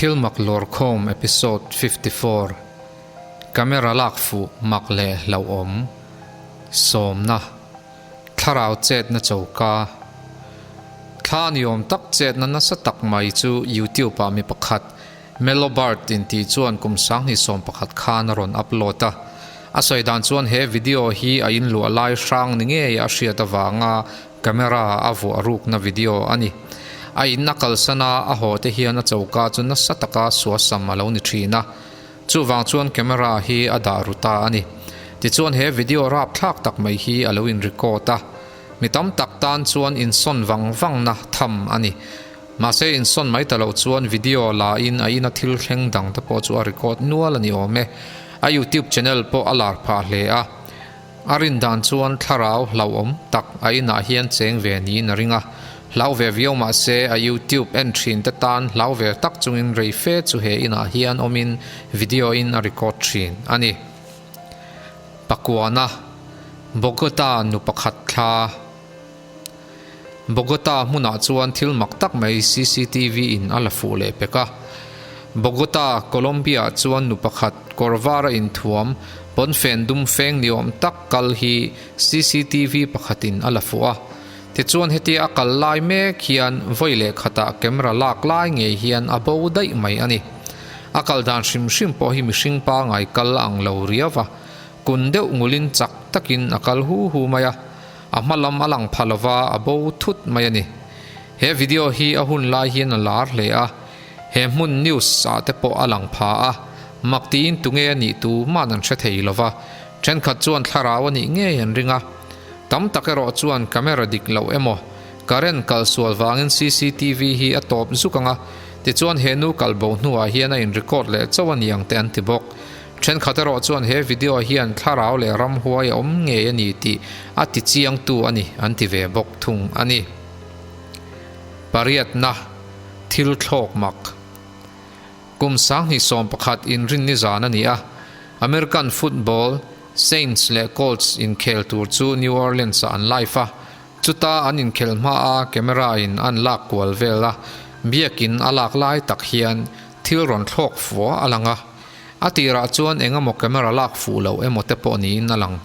Thilmak Lawrkhawm Episode 54 Camera lak fuh mak leh hlauhawm Sawmna Thlarau chetna choka Thla niawm tak chetna nasa tak mai chu YouTube ah mi pakhat Melobird intih chuan kum 2011 khan a rawn upload a. A sawi dan chuan he video hi a inluah lai hrang ni ngei a hriat avanga camera a vuah rukna video a ni. A in a kalsan a, a haw te hian a choka chu nasa taka suasam a lo ni thin a. Chuvang chuan camera hi a dah ru ta a ni. Tichuan he video rapthlak tak mai hi a lo in record a. Mi tam tak tan chuan insawn vang vangna tham a ni. Mahse insawn mai ta lo chuan video la in a ina thil thleng dang te pawh chu a record nual a ni awm e. A YouTube channel pawh a lar phah hle a. A rin dan chuan thlarau hlauhawm tak a inah hian cheng ve niin a ring a. Hlau ve viau mahse a YouTube en thin te tan hlau ve tak chungin rei fe chu he inah hian awmin video in a record thin a ni. Pakuana, Bogota nu pakhat thla. Bogota hmunah chuan thil mak tak mai cctv in a la fuh leh pek a. Bogota, Colombia ah chuan nu pakhat kawr var a inthuam, pawnfen dum feng ni awm tak kal hi cctv pakhatin a la fuh a. Tichuan hetia a kal lai mek hian vawi leh khatah camera lak lai ngei hian a bo daih mai a ni. A kal dan hrim hrim pawh hi mihring pangai kal a ang lo riau va, kun deuh ngulin chak takin a kal hu hu mai a. A hma lam a lang pha lova a bo thut mai a ni. He video hi a hun lai hian a lar hle a, he hmun news ah te pawh a lang pha a, mak tiin tunge a nih tu man an hre thei lova, thenkhat chuan thlarau a nih ngei an ring a. Tam tak erawh chuan camera dik loh emaw, current kal sual vangin cctv hi a tawp zuk ang a, tichuan he nu kal bo hnuah hian a in record leh chauh a ni ang te an ti bawk. Thenkhat erawh chuan he video hian thlarau leh ramhuai a awm ngei a ni tih a ti chiangtu a ni an ti ve bawk thung a ni. Pariatna, Thil thlawk mak. Kum 2011 inrinni zan a ni a, American football Saints leh Colts inkhel tur chu New Orleans-ah an live a, chuta an inkhel hmaa camera-in an lak kual vel a, biakin a lak lai tak hian thil rawn thlawk fua a lang a. A tirah chuan eng emaw camera lak fuh loh emaw te pawh niin a lang.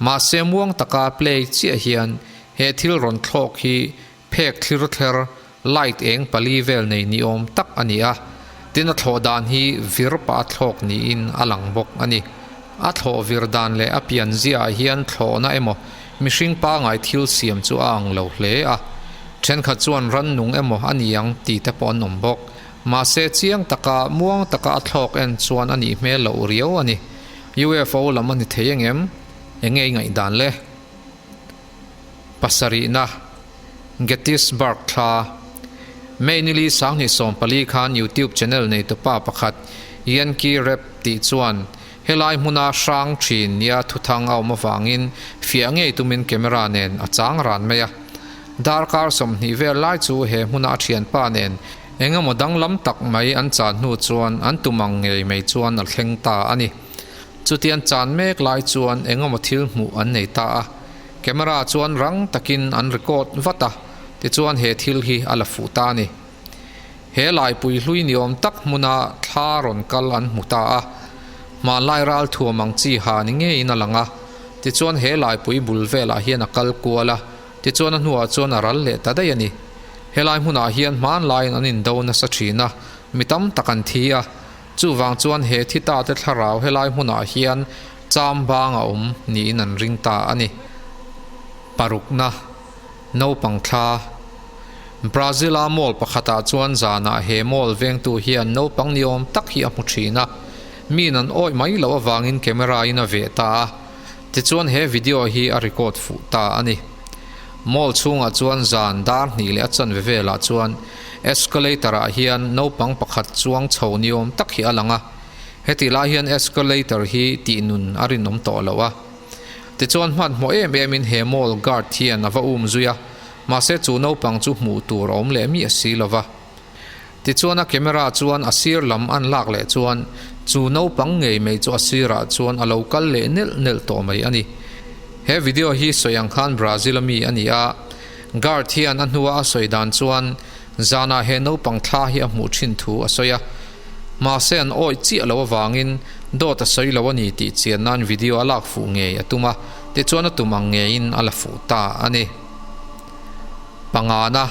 Mahse muang taka play chiah hian he thil rawn thlawk hi phek thlir thler light eng pali vel nei ni awm tak a ni a, tin a thlawh dan hi vir pah a thlawk niin a lang bawk a ni. A thlawh vir dan leh a pian ziaah hian thlawhna emaw mihring pangai thil siam chu a ang lo hle a, thenkhat chuan rannung emaw a ni ang ti te pawh an awm bawk. Mahse chiang taka muang taka a thlawk en chuan a nih hmel loh riau a ni. UFO lam a ni thei engem? Enge i ngaihdan le? Pasarihna, Gettysburg thla, May nili 2014 khan YouTube channel neitupa pakhat Yankee Rap tih chuan helai hmuna hrang thin nia thuthang a awm avangin fiah ngei tumin camera nen a chang ran mai a. Darkar 20 vel lai chu he hmuna a thianpa nen Eng emaw danglam tak mai an chan hnu chuan an tum ang ngei mai chuan a thleng ta a ni. Chuti an chan mek lai chuan eng emaw thil hmuh an nei ta a, camera chuan rang takin an record vat a, tichuan he thil hi a la fuh ta a ni. He laipui hlui ni awm tak hmuna thla rawn kal an hmu ta a, hmanlai ral thuam ang chi ha ni ngeiin a lang a, tichuan he laipui bul velah hian a kal kual a, Tichuan a hnuah chuan a ral leh ta daih a ni. Helai hmunah hian hmanlaiin an indo nasa thin a, mi tam tak an thi a. Chuvang chuan he thi ta te thlarau helai hmunah hian cham bang a awm niin an ring ta a ni. Parukna, Naupang thla. Brazil-a mall pakhatah chuan zanah he mall vengtu hian naupang ni awm tak hi a hmu thin a. Miin an awih mai loh avangin camera-in a veh ta a. Tichuan he video hi a record fuh ta a ni. Mall chhungah chuan zan dar hnih leh a chanve velah chuan escalator ah hian naupang pakhat chuang chho ni awm tak hi a lang a. Hetih lai hian escalator hi tih nun a rinawm tawh loh a. Tichuan hmanhmawh em em in he mall guard hian a va um zui a, mahse chu naupang chu hmuh tur a awm leh miah si lova. Tichuan a camera chuan a sir lam an lak leh chuan chu naupang ngei mai chu a sirah chuan a lo kal leh nelh nelh tawh mai a ni. He video hi sawi ang khan Brazil a mi a ni a, guard hian a hnua a sawi dan chuan zanah he naupang thla hi a hmuh thin thu a sawi a. Mahse an awih chiah loh avangin dawt a sawi lo a ni tih chian nan video a lak fuh ngei a tum a, tichuan a tum ang ngeiin a la fuh ta a ni. Pangana,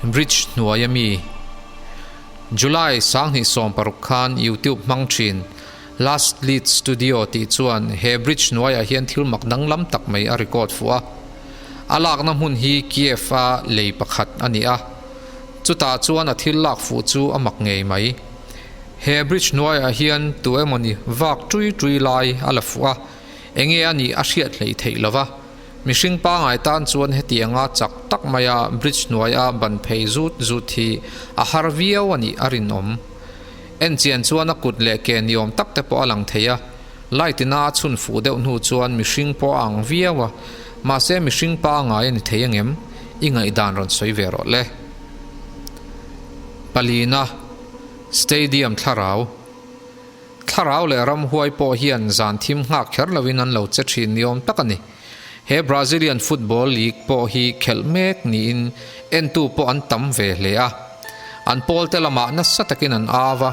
Bridge hnuaia mi. July 2016 khan YouTube hmang thin Last Lead Studio tih chuan he bridge hnuaiah hian thil mak danglam tak mai a record fuh a. A lakna hmun hi Kiev a lei pakhat a ni a. Chutah chuan a thil lak fuh chu a mak ngei mai. He bridge hnuaiah hian tu emawni vak ṭui ṭui lai a la fuh a, enge a nih a hriat hleih theih lo va. Mihring pangai tan chuan hetianga chak tak maia bridge hnuaia ban phei zut zut hi a har viau a nih a rinawm. En chian chuan a kut leh ke niawm tak te pawh a lang thei a, light ina a chhun fuh deuh hnu chuan mihring pawh a ang viau a, mahse mihring pangai a ni thei angem? I ngaihdan rawn sawi ve rawh le. Palina, Stadium thlarau. Thlarau leh ramhuai pawh hian zan thim nghak kher loin an lo che thin niawm tak a ni. He Brazilian football league pawh hi khelh mek niin entu pawh an tam ve hle a. An pawlte lamah nasa takin an au a,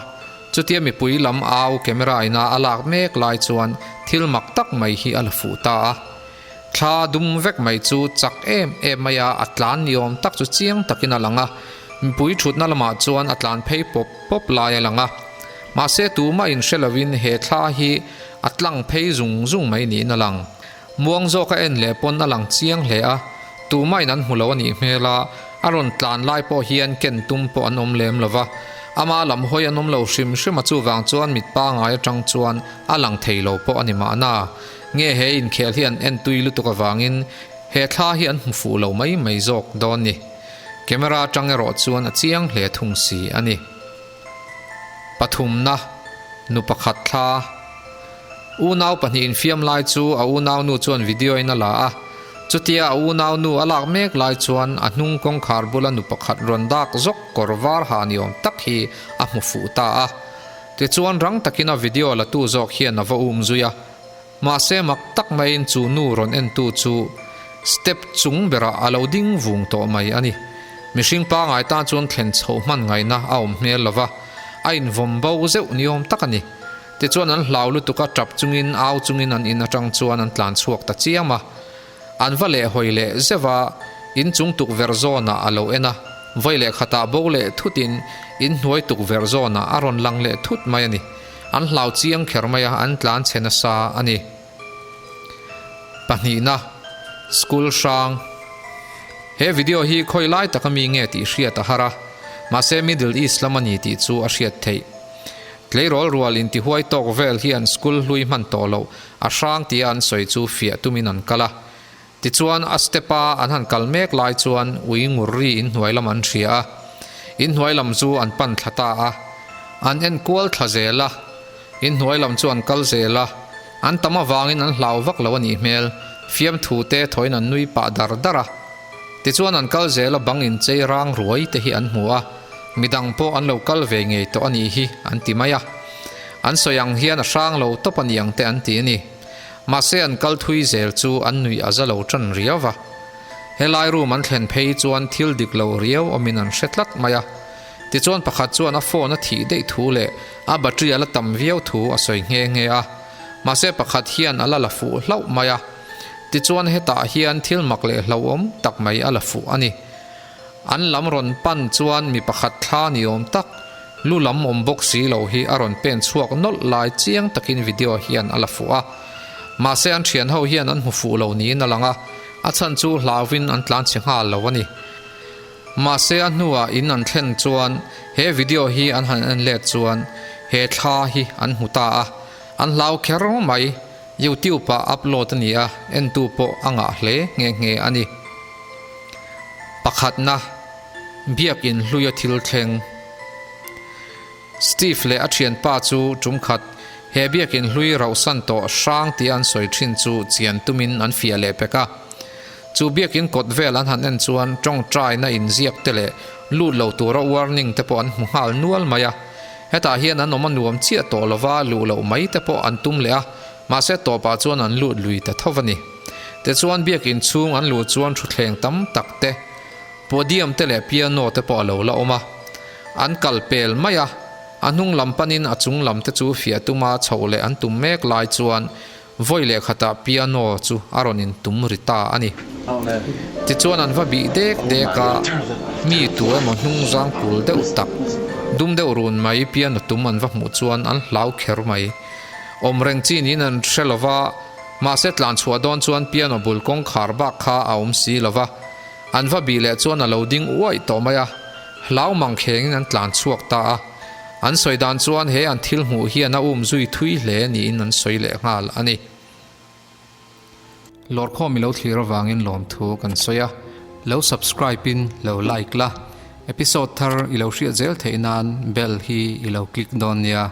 chutia mipui lam au camera ina a lak mek lai chuan thil mak tak mai hi a la fuh ta a. Thla dum vek mai chu chak em em mai a, a tlan niawm tak chu chiang takin a lang a, mipui thutna lamah chuan a tlan phei pawp pawp lai a lang a. Mahse tumah inhre lovin he thla hi a tlang phei zung zung mai niin a lang. Muang zawk a en leh pawn a lang chiang hle a, tumahin an hmu lo a nih hmel a, a rawn tlan lai pawh hian ken tum pawh an awm lem lo va, ama lam hawi an awm lo hrim hrim a chuvang chuan mit pangai atang chuan a lang thei lo pawh a ni mahna. Nge he inkhel hi an en tui lutuk avangin he thla hi an hmu fuh lo mai mai zawk dawn ni. Camera atang erawh chuan a chiang hle thung si a ni. Pathumna, Nu pakhat thla. Unau pahnih infiam lai chu a unaunu chuan video in a la a. Chutia a unaunu a lak mek lai chuan a hnung kawngkhar bula nu pakhat rawn dak zawk kawr var ha ni awm tak hi a hmu fuh ta a. Tichuan rang takin a video la tu zawk hian a va um zui a. Mahse mak tak maiin chu nu rawn entu chu step chung berah a lo ding vung tawh mai a ni. Mihring pangai tan chuan thlen chhoh hman ngaihna a awm hmel lo va, a invawm bo zeuh ni awm tak a ni. Tichuan an hlau lutuk a, tap chungin au chungin an in atang chuan an tlan chhuak ta chiam a. An va leh hawi leh zeuh a, in chung tukverh zawnah a lo en a, vawi leh khatah bo leh thutin in hnuai tukverh zawnah a rawn lang leh thut mai a ni. An hlau chiang kher mai a, an tlan chhe nasa a ni. Pahnihna, School hrang. He video hi khawi lai taka mi nge tih hriat a har a, mahse Middle East lam a ni tih chu a hriat theih. Tleirawl rual intihuai tawk vel hian school hlui hman tawh loh a hrang tia an sawi chu fiah tumin an kal a. Tichuan a step a an han kal mek lai chuan ui ngur ri inhnuai lam an hria a, inhnuai lam chu an pan thla ta a. An en kual thla zel a, inhnuai lam chu an kal zel a, an tam avangin an hlau vak lo a nih hmel, fiamthu te thawin an nui pah dar dar a. Tichuan an kal zel a bang inchei rang ruai te hi an hmu a, midang pawh an lo kal ve ngei tawh a nih hi an ti mai a. An sawi ang hian a hrang lo tawp a ni ang te an ti a ni. Mahse an kal thui zel chu an nuih a za lo tan riau va. Helai room an thlen phei chuan thil dik lo riau awmin an hre tlat mai a. Tichuan pakhat chuan a phone a thih daih thu leh a battery a la tam viau thu a sawi nghe nghe a. Mahse pakhat hian a la la fuh hlauh mai a. Tichuan hetah hian thil mak leh hlauhawm tak mai a la fuh a ni. An lam rawn pan chuan mi pakhat thla ni awm tak, lu lam awm bawk si lo hi a rawn pen chhuak nawlh lai chiang takin video hian a la fuh a. Mahse an thian ho hian an hmu fuh lo niin a lang a, a chhan chu hlauvin an tlan chhe nghal lo a ni. Mahse a hnuah in an thlen chuan he video hi an han en let chuan he thla hi an hmu ta a, an hlau kher mai. YouTube ah upload a ni a, entu pawh a ngah hle nghe nghe a ni. Pakhatna, Biakin hluia thil thleng. Steve leh a thianpa chu tum khat he biakin hlui rauhsan tawh hrang tia an sawi thin chu chian tumin an fiah leh pek a. Chu biakin kawt vel an han en chuan tawngtaina inziak te leh lut lo tura warning te pawh an hmu nghal nual mai a. Hetah hian an awm a nuam chiah tawh lova luh loh mai te pawh an tum leh a, mahse tawpah chuan an lut lui ta tho a ni. Tichuan biakin chhung an luh chuan thutthleng tam tak te, podium te leh piano te pawh a lo la awm a. An kal pel mai a. A hnung lam panin a chung lam te chu fiah tuma chhoh leh an tum mek lai chuan vawi leh khatah piano chu a rawn intum ri ta a ni. Tichuan an va bih dek dek a, mi tu emaw hnung zang kul deuh tak, dum deuh run mai piano tum an va hmuh chuan an hlau kher mai. Awm reng chi niin an hre lo va, mahse tlan chhuah dawn chuan piano bul kawngkhar bak kha a awm si lo va. An va bih leh chuan a lo ding uaih tawh mai a, hlau mang khengin an tlan chhuak ta a. An sawi dan chuan he an thil hmuh hian a um zui thui hle niin an sawi leh nghal a ni. Lawrkhawm i lo thlir avangin lawmthu kan sawi a, lo subscribe in lo like la, episode thar i lo hriat zel theih nan bell hi i lo click dawn nia.